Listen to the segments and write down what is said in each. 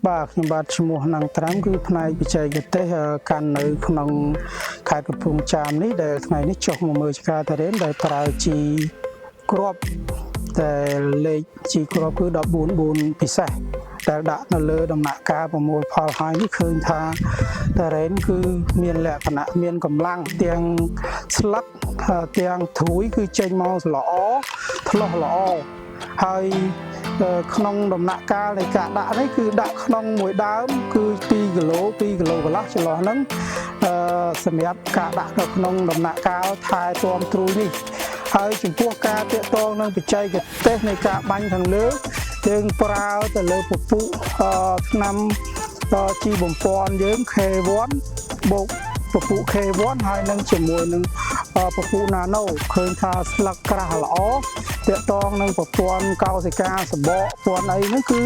បាទខ្ញុំបាទឈ្មោះណាំងត្រាំគឺផ្នែកបច្ចេកទេសកាន់នៅក្នុងខេត្តកំពង់ចាមនេះដែលថ្ងៃនេះចុះមកមើលឆ្ការតារ៉េនដែលប្រើជីគ្រាប់តែលេខជីគ្រាប់គឺ14 4ពិសេសដែលដាក់នៅលើដំណាក់កាលប្រមូលផលហើយនេះឃើញថាតារ៉េនគឺមានលក្ខណៈមានកម្លាំងទាំងស្លឹកទាំងត្រួយគឺចេញមកល្អថ្លោះល្អហើយក្នុងដំណាក់កាលនៃការដាក់នេះគឺដាក់ក្នុងមួយដើមគឺ2គីឡូ2គីឡូកន្លះចន្លោះហ្នឹងអឺសម្រាប់ការដាក់នៅក្នុងដំណាក់កាលថែទាំត្រួយនេះហើយចំពោះការតាកតងនឹងបច្ចេកទេសនៃការបាញ់ខាងលើយើងប្រើទៅលើពពុះថ្នាំជីបំពន់យើង K1 បូកពពុះ K1 ហើយនឹងជាមួយនឹងពពុះ Nano ឃើញថាស្លឹកក្រាស់ល្អតាកតងនឹងប្រព័ន្ធកោសិកាសបកព័ន្ធអីហ្នឹងគឺ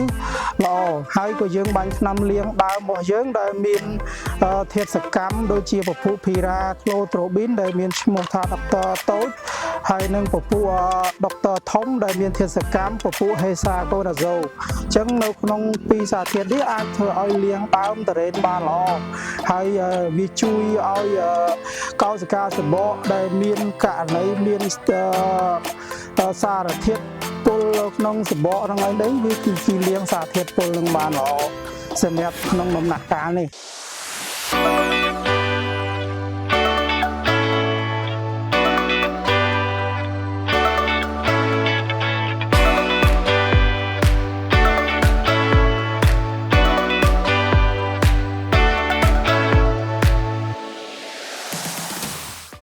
ល្អហើយក៏យើងបាញ់ថ្នាំលាងដើមរបស់យើងដែលមានធាតុសកម្មដូចជាពពុះភីរ៉ាក្លូត្រូប៊ីនដែលមានឈ្មោះថាដុកទ័រតូចហើយនឹងពពុះដុកទ័រធំដែលមានធាតុសកម្មពពុះហេសាកូណាហ្សូអញ្ចឹងនៅក្នុងពីរសារធាតុនេះអាចធ្វើឲ្យលាងដើមតារ៉េនបានល្អហើយវាជួយឲ្យកោសិកាសបកដែលមានករណីមានសារធាតុពុលក្នុងសបកហ្នឹងឯងវាគឺជាលាងសារធាតុពុលនឹងបានល្អសម្រាប់ក្នុងដំណាក់កាលនេះ។